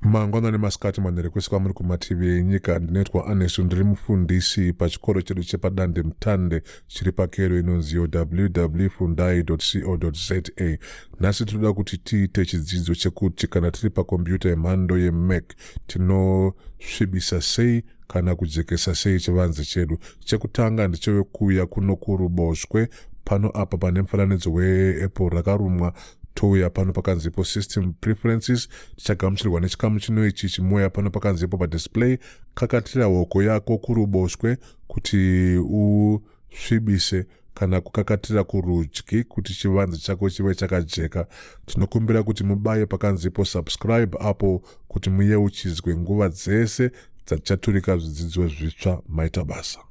Mangwanani, masikati, manheru, kwese kwamuri kumativi enyika. Ndinoitwa Anesu, ndiri mufundisi pachikoro chedu chepadande mutande chiri pakero inonziyo www fundai co za. Nhasi tinoda kuti tiite chidzidzo chekuti kana tiri pakombiyuta yemhando yeMac, tinosvibisa sei kana kujekesa sei chivanze chedu. Chekutanga ndechekuuya kuno kuruboshwe pano apa pane mufananidzo weapple rakarumwa. Touya pano pakanzipo System Preferences. Tichagamuchirwa nechikamu chino ichi. Chimouya pano pakanzipo paDisplay. Kakatira hoko yako kuruboshwe kuti usvibise kana kukakatira kurudyi kuti chivanze chako chive chakajeka. Tinokumbira kuti mubaye pakanzipo subscribe apo kuti muyeuchidzwe nguva dzese dzatichaturika zvidzidzo zvitsva. Maita basa.